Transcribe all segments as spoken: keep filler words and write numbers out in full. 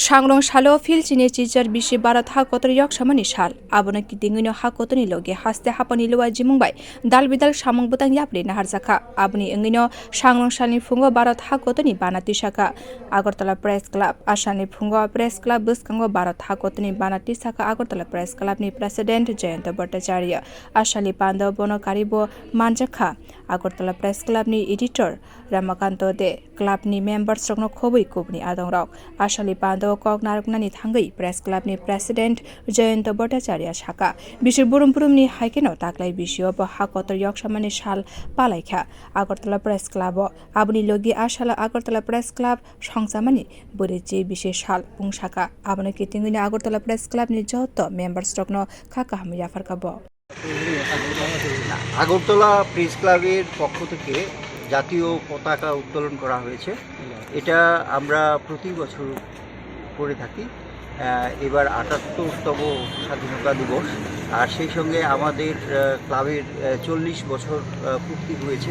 Sangrong salo phil chini chichar bisi Bharat ha kotor yok samani sal. Abono kitingwino ha kotorni logi haste hapani luwa jimung bai dal bidal samung bwtang yapri naharjakha. Aboni wngwino Sangrong salni phungo Bharat ha kotorni bana tisaka Agartala Press Club. Asalni phungo Press Club bwskango Bharat ha kotorni bana tisaka Agartala Press Club ni President Jayanta Bhattacharya. Asalni pando bono karibo manjakha Agartala Press Club ni Editor Ramakanto De, club ni members rokno khobwi kubuni adongrok. Asalni pando kok narwknani thangwi Press Club ni President Jayanta Bhattacharya saka, bisi burum burumni hai kheno taklai bisio bo ha kotor yok samani sal palaikha Agartala Press Club o. Aboni logi asala Agartala Press Club songchamani bwrwi chi bisi sal pungsaka. Abono kitingwini Agartala Press Club ni joto members rokno kha kaham yapharkha bo. Agartala press ক্লাবের পক্ষ থেকে জাতীয় পতাকা উত্তোলন করা হয়েছে। এটা আমরা প্রতি বছর করে থাকি। আহ, এবার আটাত্তরতম স্বাধীনতা দিবস, আর সেই সঙ্গে আমাদের, আহ, ক্লাবের, আহ, চল্লিশ বছর, আহ, পূর্তি হয়েছে।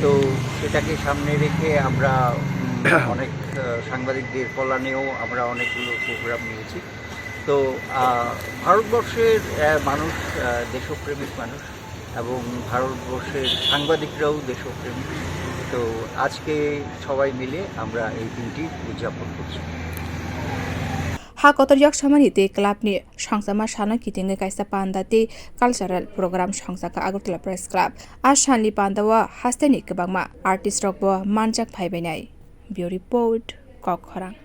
তো সেটাকে সামনে রেখে আমরা, উম, অনেক, আহ, সাংবাদিকদের কল্যাণেও আমরা অনেকগুলো প্রোগ্রাম নিয়েছি। তো, আহ, ভারতবর্ষের, আহ, মানুষ, আহ, দেশপ্রেমিক মানুষ এবং ভারতবর্ষের সাংবাদিকরাও দেশপ্রেমিক। তো আজকে সবাই মিলে আমরা এই দিনটি উদযাপন করছি। Ha kotor yok samani tei club ni songchama sano kitingwi kaisa panda tei cultural program songchakha Agartala Press Club. A salni panda o hasteni kwbangma artist rok bo manjak phaibainai. Bureau Report, Kokkhorang.